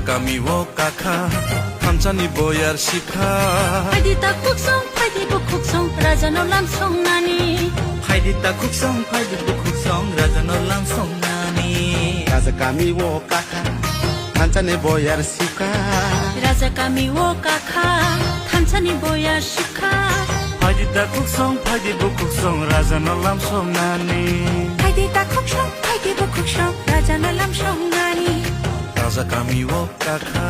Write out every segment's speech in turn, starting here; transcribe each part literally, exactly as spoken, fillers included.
Kami o kakha, thansa ni boyar sikha. Phaidi ta khuksong, phaidi bukhuksong, raja no lam song nani. Phaidi ta khuksong, phaidi bukhuksong, raja no lam song nani. Raja kami o kakha, thansa ni boyar sikha. Raja kami o kakha, thansa ni boyar sikha. Phaidi ta khuksong, phaidi bukhuksong, raja no lam song nani. Phaidi ta khuksong, phaidi bukhuksong, raja no lam song nani. Raja kami o kakha.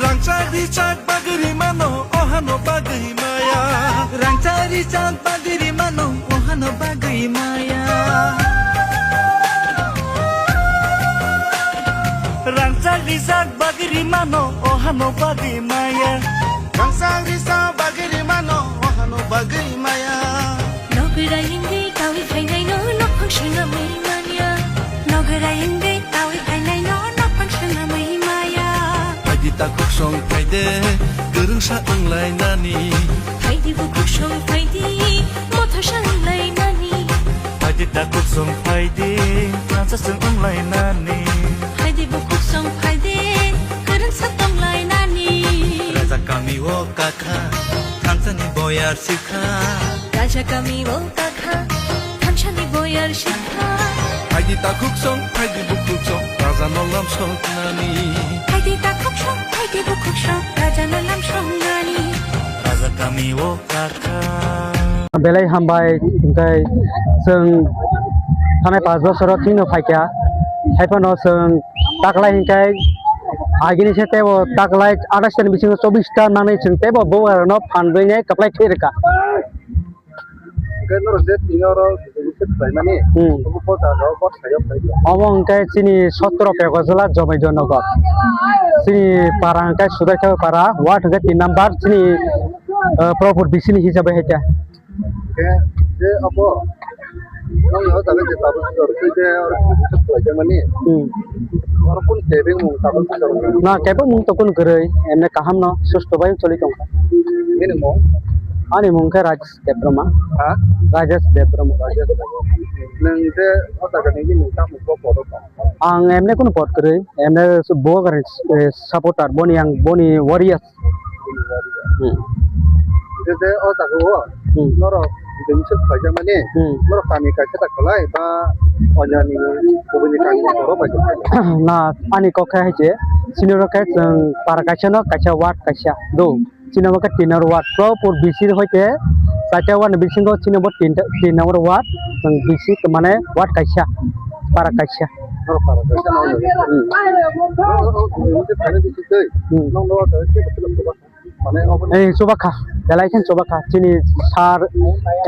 Rangchak richak bagwi rimano, ohano bagwi maya. Rangchak richak bagwi rimano, ohano bagwi maya. Rangchak richak bagwi rimano, ohano bagwi maya. Rangchak richak bagwi rimano, ohano bagwi maya. Nogwi rayengwi kawi phainaino, nokhong swnamwi manya. Nogwi rayengwi kawi phainaino, nokhong swnamwi maya. Phaidi ta khuksong phaide, kwrwngsa wnglainani. Phaidi bukhuksong phaidi, mothosa wnglainani. Phaidi ta khuksong phaidi, thansa chwng wnglainani. Phaidi bukhuksong phaidi, kwrwngsa tonglainani. Raja kami o kakha, thansani boyar sikha. Raja kami o kakha, thansani boyar sikha. Phaidi ta khuksong, phaidi bukhuksong, raja no lam soknani. Phaidi ta khuksong, phaidi bukhuksong, raja no lam soknani. Raja kami o kakha. Belai hambai, hingkai chwng thanai panch bosoro thwino phaikha. Haiphano chwng taklai hingkai agini se tebo taklai athais ta ni bisingo chobbish ta manwi chwng tebo bubagrano phan bwinai kwplai thwi rwkha. Hwnkhe norok je tini oro register khlaimani, hmm, obo bo jaga o bo sayo khlai di. Omo hwnkhe chini sotro Pekojala Jomaido Nagar. Chini para hwnkhe Sudaithakur para, ward hwnkhe tin number chini, eh, Propur B C ni hisabe hai khe. Hwnkhe je obo nokni o jaga je tabuk sor twi je oro register khlaijakmani. Hmm. Oro kunu kebeng mung tabuk sor. Na kebeng mung to kunu kwrwi, emne kaham no susto bai choli tongkha. Nini mung? Ani mung khe Raj Debbarma. Ha? Rajesh Debbarma. Rajesh Debbarma. Nwng je o jaga ni bini tamo bo kotor tong? Ang emne kunu pot kwrwi, emne bo kwrwi, eh, supporter, boni ang, boni warriors. Boni warriors. Hmm. Je, je o jaga o, hmm, norok bini se khlaijakmani, hmm, norok kami kaisa ta kwlai ba onyani kubuni kami borok bai khe? Na, ani kok khe hai se, sini rok khe chwng para kaisa no, kaisa ward kaisa do. Chini omo khe tin number ward, Propur B C hoite chaita ward ni bisingo chini bo tin, tin number ward, chwng B C mane ward kaisa, para kaisa. Norok para kaisa na? Hmm. Norok, norok, norok, norok, norok, norok, Hmm. Norok, norok, norok, norok, mane obo ni Eh, chubakha, belai khe chubakha, chini sir,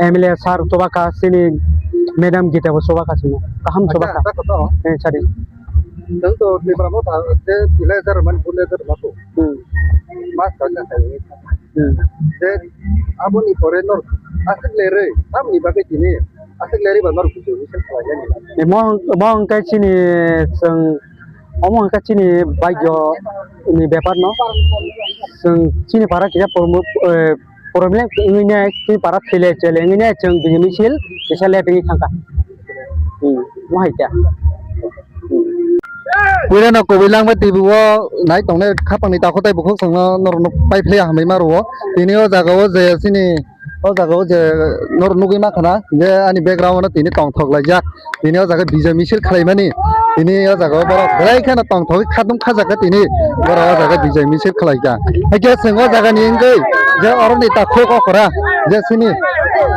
M L A sir chubakha, chini madam Gita bo chubakha chini, kaham chubakha. Acha, acha, koto? Eh, sari. Nwng to Tipra Motha je leader man, bu leader ma to. Hmm. Mas ka sa sai. Hmm. Je aboni pore nor asik lerei, tamni bagwi tini asik lerei ba nor kuchuk ni sak khlai yani. Mo, mo hwnkhe chini chwng, omo hwnkhe chini bhagyo ni bepar no. Chwng chini para kisa promo-, eh, problem wngwi nai, chini para thwile chwle wngwi nai, chwng bini misil kisa lep wngwi thangkha. Hmm, mo hai khe. Puila no kubui langma T V o nai tongnai khapang ni takhuk tei bukhuk songno norok no pai phlai hambai ma rwo. Tini o jaga o je chini o jaga o je norok nugui ma khana je ani background o tini tongthok laijak. Tini o jaga bijai misil khlai mani. Tini o jaga o borok belai kheno tongthok khatung kha jaga tini borok o jaga bijai misil khlai kha. Hai khe chwng o jaga ni wngwi je oro ni takhuk okra je chini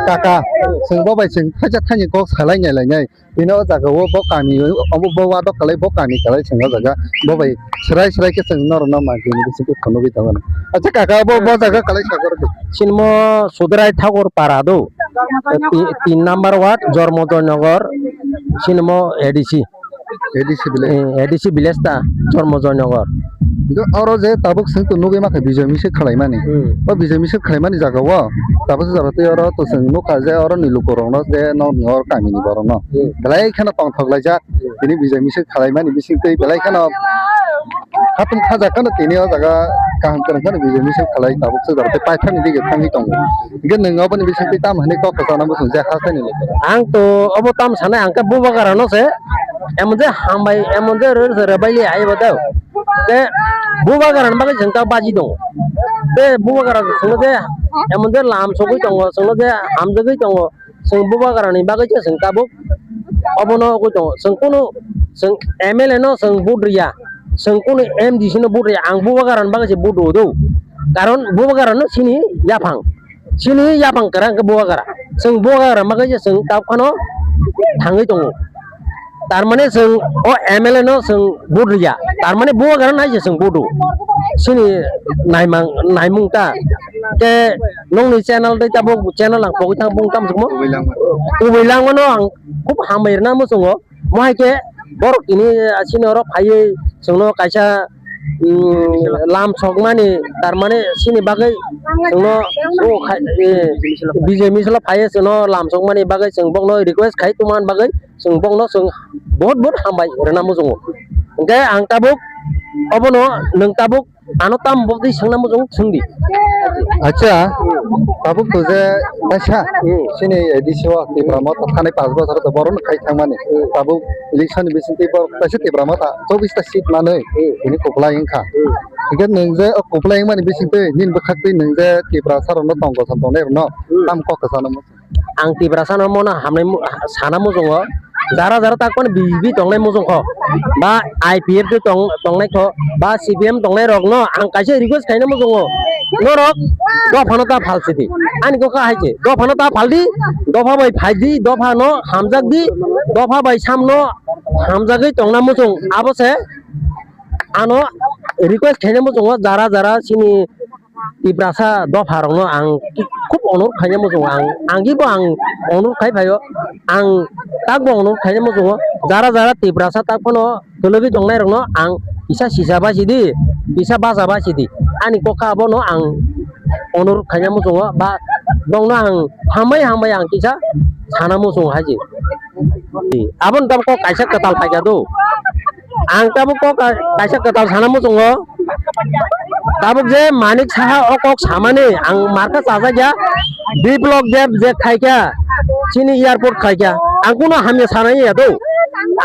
kaka chwng bo bai chwng thaisa thani kok salai nai lai nai. Bini o jaga o bo kami, obo bo wado kalai, bo kami kalai chwng o jaga. Bo bai srai srai khe chwng norok no mangpili bisingo phunugwi tongo. Acha kaka, bo, bo jaga kalai sa koro di. Chini mo Sudarai Thakur para do. Ti-, tin number ward, Jormo Joynagar. Chini mo A D C. A D C village. Eh, A D C village ta, Jormo Joynagar. Oro je tabuk chwng to nugwi mankha Bijoy Misik khwlaimani. Hmm. O Bijoy Misik khwlaimani jagao tabuk se jora twi oro to chwng nukha je oroni lukurokno je nokni oro kamini borokno. Hmm. Belai kheno tongthok laijak. Hmm. Tini Bijoy Misik khwlaimani bisingtwi belai kheno khatung khajak kheno tini o jaga kaham kwrwng kheno Bijoy Misik khwlai tabuk se jora twi paithakni dige thangwi tongo. Hingke nwng oboni bisingtwi tamo hinwi kok kwchangno bwswng je hasteni lukurok? Ang to obo tamo sanai, ang khe bubagrano se emon je hambai, emon je rw-, rw-, rwbaili aibo tei. Tei bubagrani bagwi chwng ta baji tongo. Tei bubagra chwngno je emon je lam sogwi tongo, chwngno je hamjagwi tongo, chwng bubagrani bagwi se chwng tabuk obono ugwi tongo. Chwng kunu chwng M L A no chwng vote rwya, chwng kunu M D C no vote rwya, ang bubagrani bagwi se vote rw do. Karon bubagrano chini yaphang. Chini yaphang kwrang khe bubagra. Chwng bubagra ma khe chwng tabuk phano thangwi tongo. Tar mane chwng o M L A no chwng vote rwya. Tar mane bubagra no hai se chwng vote rw. Chini naimang, naimung ta. Khe nokni channel tei tabuk channel ang pogwi thang bung tam sukmo. Kubui langma. Kubui langmano ang khub hambai rwna muchungo. Mo hai khe borok tini chini oro phaiwi chwngno kaisa, mm, lam sokmani, tar mane chini bagwi chwngno o khai, eh, Bijoy Misilo phaiwi chwngno lam sokmani bagwi chwng bokno request khai tongmani bagwi chwng bokno chwng bahut bahut hambai rwna muchungo. Hwnkhe ang tabuk obono nwng tabuk ano tamo bwtwi swngna muchung swngdi. Acha, tabuk to je kaisa, hmm, chini A D C o Tipra Motha thani panch bochor to borok no khai thangmani. Hmm. Tabuk election ni bisingtwi borok kaisa Tipra Motha chobbish ta seat manwi, hmm, tini kwplai wngkha. Hmm. Hingke nwng je o kwplai wngmani bisingtwi nini bwkhaktwi nwng je Tiprasa rokno tong kosom tongnai rokno, hmm, tamo kok kwchangno muchung? Ang Tiprasa no mono hamnai mu-, sana muchungo. Jara jara tak mani B J P tongnai muchung kho, ba I P F T tong, tongnai kho, ba C P M tongnai rok no ang kaisa request khaina muchungo. Norok dopha no ta phal sidi. Ani kok hai se. Dopha no ta phal di. Dopha bai phai di. Dopha no hamjak di. Dopha bai sam no hamjagwi tongna muchung. Abo se ano request khaina muchungo jara jara chini Tiprasa dopha rokno ang khub onur khaina muchungo, ang, ang bo ang onur khai phaio, ang tak bo onur khaina muchungo, jara jara Tiprasa tak phano kwlwgwi tongnai rokno ang kisa sisa basi di, kisa bacha basi di, ani kok kha abono ang onur khaina muchungo, ba bongno ang hambai hambai ang kisa sana muchungo haji. Aboni tamo kok kaisa kwtal phaikha do. Ang tabuk kok ka-, kaisa kwtal sana muchungo. Tabuk je Manik Saha o kok samani ang markha chajak ya. Biplok Deb je khaikha, chini airport khaikha. Ang kuno hamya sanai ya do.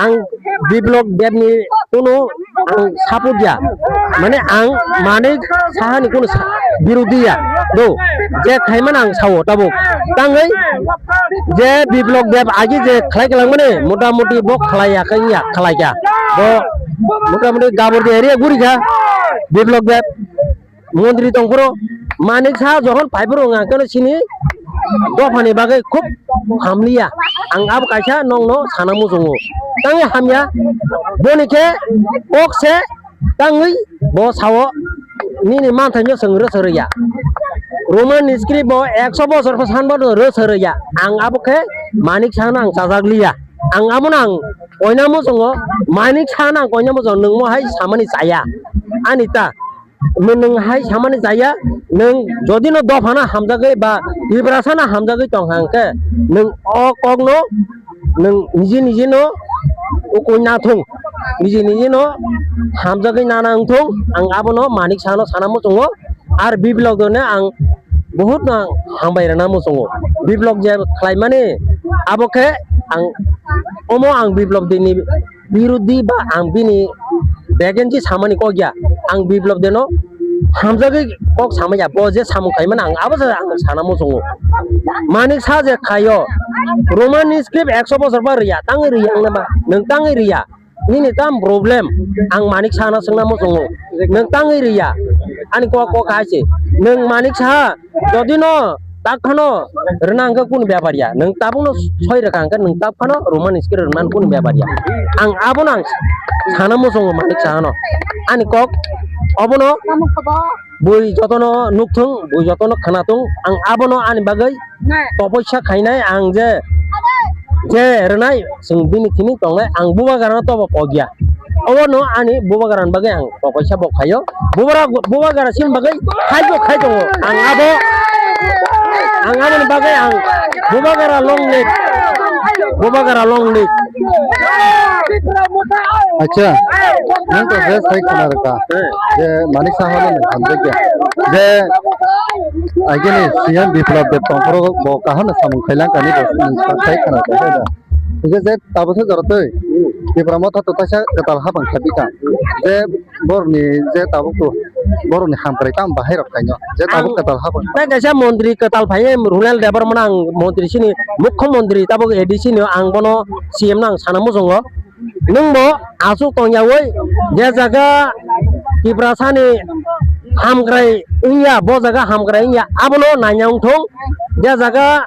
Ang Biplok Deb ni kuno ang support ya. Mane ang Manik Saha ni kuno sa-, birodi ya do. Je khaimani ang sao tabuk. Tangwi je Biplok Deb agi je khlai kwlangmani, mota moti bo khlai ya khe ya, khlai ya. Bo mota moti Gabordi area guri kha Biplok Deb. Montri tongphuru Manik Saha jokhon phaiphuru wngkha khe chini dophani bagwi khub hamliya. Ang abo kaisa nokno sana muchungo. Tangwi hamya, boni khe kok se tangwi bo sao nini manthaino chwng rwchwrwi ya. Roman script bo ekso bochor pho sanbo rwchwrwi ya. Ang abo khe Manik Sahano ang chajak liya. Ang abono ang koina muchungo, Manik Sahano ang koina muchungo, nwng mo hai samani chaya. Ani ta, nwng hai samani chaya, nwng jodi no dophano hamjagwi ba Tiprasano hamjagwi tongkha hwnkhe, nwng o kokno nwng niji niji no ukui nathung, niji niji no hamjagwi nana wngthung, ang abono Manik Sahano sana muchungo. Ar Biplok Debno ang buhut no ang hambai rwna muchungo. Biplok Deb khlaimani abo khe ang omo ang Biplok Debni birodi ba ang bini begenji samani kok ya. Ang Biplok Debno hamjagwi kok samaya, bo je samung khaimani ang abo se ang sana muchungo. Manik Saha je khaio, Roman script ekso bochor ba rwya, tangwi rwya wngna ba, nwng tangwi rwya. Nini tam problem? Ang Manik Sahano swngna muchungo. Nwng tangwi rwya. Ani kok kok hai se. Nwng Manik Saha, jodi no tak phano rwna hwnkhe kunu bepar ya. Nwng tabukno soi rwkha hwnkhe nwng tak phano Roman script rwna kunu bepar ya. Ang abono ang sana muchungo Manik Sahano. Ani kok obono bui jotono nukthung, bui jotono khwnathung. Ang abono ani bagwi topoisa khainai ang je, je rwnai, chwng bini thini tongnai, ang bubagrano tobo pogya. Obono ani bubagra ni bagwi ang kokaisa bo khaio. Bubara, bubagra chini bagwi khai bo khai tongo. Ang abo, ang aboni bagwi ang bubagra long live, bubagra long live. Acha, nwng to je sai khna rwkha, je Manik Saha no nwng hamjakya, je agini C M Biplab Deb tongphuru bo kaham no samung khailangkani bo nwng sai khna rwkha, je, je tabukhe jora twi Tipra Motha to kaisa kwtal habang khaipikha, je borokni je tabuk to borokni hamkrai tamo bahai rok khaino, je tabuk kwtal habang. Tai kaisa montri kwtal phaiwi Runel Debbarma no ang montri chini, mukho montri tabuk A D C ni, ang bono C M no ang sana muchungo. Nwng bo aswk tongyawi, je jaga Tiprasani hamkrai wngya, bo jaga hamkrai wngya, abono naina wngthung. Je jaga,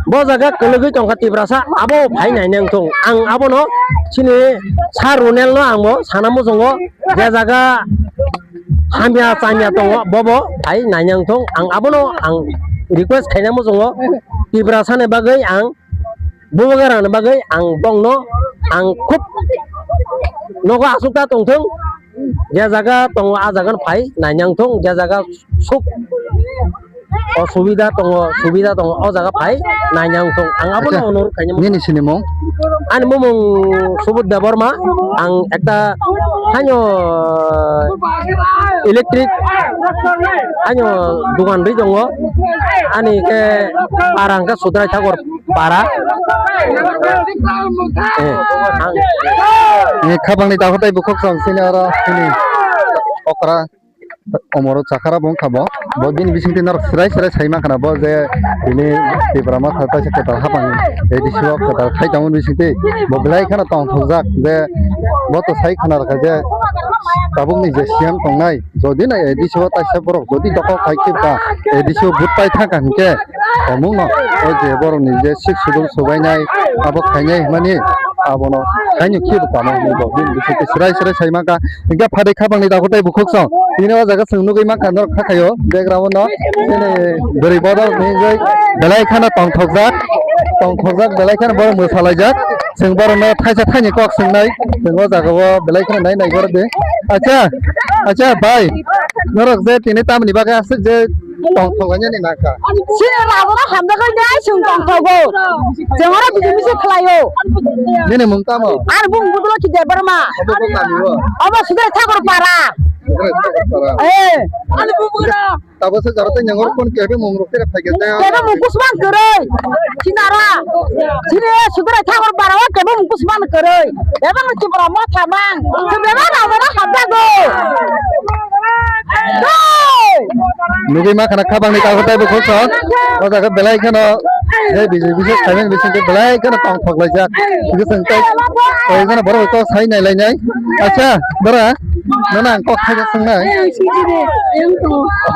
bo jaga kwlwgwi tongkha Tiprasa, abo phai naina wngthung. Ang abono chini Sir Runel no ang bo sana muchungo, je jaga hamya chamya tongo, bobo phai naina wngthung. Ang abono ang request khaina muchungo, Tiprasani bagwi ang bubagrani bagwi ang bongno ang khub nogo aswk ta tongthung, je jaga tongo a jaga no phai naina wngthung, je jaga suk osubida tongo, subida tongo, o jaga phai naina wngthung, ang abono. Acha, onurok khaina. Nini sinimung? Ani mumung Subud Debbarma, ang ekta haino electric haino dugan ri tongo, ani khe para hwnkhe Sudrai Thakur para. Eh, ang. Eh, khabangni dakhwtai bukhuk song sini oro sini okra omoro chakhara bo wngkha bo. Bo bini bisingtwi norok swrai swrai sai mankha na bo je bini Tipra Motha kaisa kwtal hapang A D C o kwtal khai tongmani bisingtwi bo belai kheno tongthokjak je bo to sai khna rwkha je tabukni je C M tongnai jodi no A D C o kaisa borok jodi dokhok khai khe ba A D C o vote pai thangkha hinkhe Omung no, o je borok ni je sixth schedule subainai, abo khainai hwnmani, abono haino khibo tamo hinwi bo bini bisingtwi swrai swrai sai mankha. Hinkhe phaidi khabangni dakhwtai bukhuk song. Tini o jaga chwng nugwi mankha norok khakhaio background no. Chini bwrwi bodol hinwi belai kheno tongthokjak, tongthokjak belai kheno borok mwsalaijak. Chwng borokno thaisa thaini kok swngnai, chwng o jaga o belai kheno nai nai borok de. Acha, acha bhai, norok je tini tamni bagwi aswk je tongthok lainani nangkha. Chini rajano hamjagwi nai chwng tongthogo. Chwng oro biji misi khlaio. Nini mung tamo? Ani bung Budulokhi Debbarma. Obo bo kami o? Obo Sudrai Thakur para. Sudrai Thakur para. Eh. Tabo se jaro tei nyangor kon kebe mung rok tere phaikhe tei. Kebe mung kusman kwrwi. Sinara. Sini Sudrai Thakur para o kebe mung kusman kwrwi. Ebe no Tipra Motha mang. Chwng bebak rajano hamjago. Nugwi mankha na khabangni kago tei bukhuk song. O jaga belai kheno je B J P se khaimani bisingtwi belai kheno tongthok laijak. Hwnkhe chwng tei koi jana borok kok sai nai lainai. Acha, bora, nono ang kok khaijak swngnai.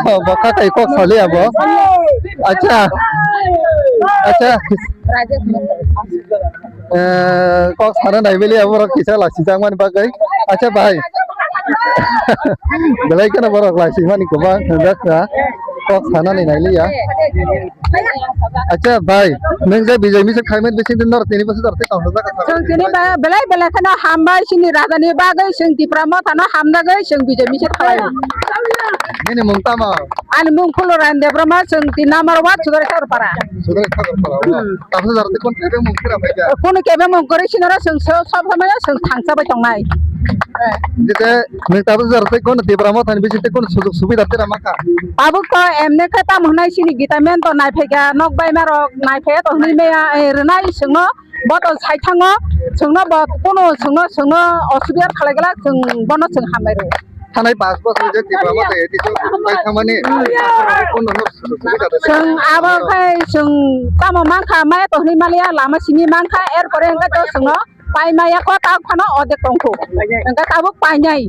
Oh, bo kha kai kok saliya bo. Acha. Acha. Eh, kok sana nai beli abo rok kisa lasi jang mani bagwi. Acha bhai. Belai kheno borok lasi mani kwbang hwnjak kha. Kok sana ni nai liya. Acha bhai, nwng je Bijay Misil khaimani bisingtwi norok tini bwswk jorok tei tongthok jak kha. Chwng tini ba belai belai kheno hambai chini rajani bagwi chwng Tipra Motha no hamjagwi chwng Bijay Misil khlai. Nini mung tamo? Ani mung Phulorani Debbarma, chwng tin number ward, Sudrai Thakur para. Sudrai Thakur para, o. Hmm. Tabukhe jaro tei kon kebe mung kira bai kha? Kono kebe mung kwrwi sinoro chwng so-, sob somoi chwng thangsa bai tongnai. Jete nwng tabukhe jaro tei kon Tipra Motha ni bisingtwi kon sujog subida tera mankha? Tabuk to emne khe tamo hwnai chini Gita men to naiphai kha, nok bai ma rok naiphai to hwnwi maya, eh, rwnai chwngno, bo to sai thango, chwngno bo kono chwngno, chwngno osubida khalai glak chwng bono chwng hambai rw. Thanai panch bosor je Tipra Motha A D C o pai thangmani, hmm, kono no sujog subida de. Chwng abo khai chwng tamo mankha, maya to hwnwi maliya, lama simi mankha, er pore hwnkhe to chwngno pai maya kho, ta phano odek tongkho. Hwnkhe tabuk painai.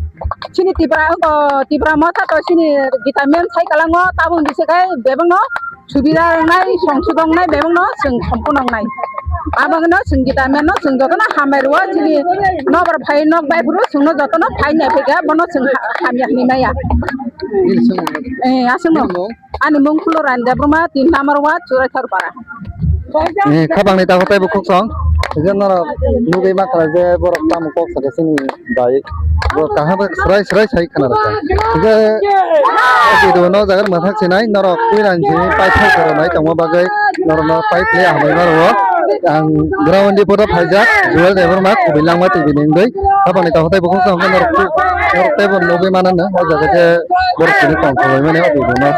Chini Tipra, o, Tipra Motha to chini Gita men sai kwlango, tabuk bisi khai bebakno subida wngnai, songsudo wngnai, bebakno chwng sompono wngnai. Abono chwng Gita men no chwng jotono hambai rwo, chini nokbar phai nok bai phuru chwngno jotono phai nai phai kha, bono chwng ha-, hamya hwnwi maya. Nini song. Eh, aswkno. Nini mung? Ani mung Phulorani Debbarma, tin number ward, Churaithar para. Eh, khabangni takhuk tei bukhuk song. Hingke norok nugui mankha je borok tamo kok saka chini bai. Bo kaham srai srai sai khna rwkha. Hingke video no jaga mathak sinai norok puilan sini paithak koronai tongma bagwi norok no pai phle hambai maro. Ang ground ni poto phaijak Joel Debbarma kubui langma twi bini wngwi. Aboni takhwtai bukhuk sa hwnkhai norok tu-, norok tei bo nugui mano no o jaga je borok tini tong kholai mani o video no.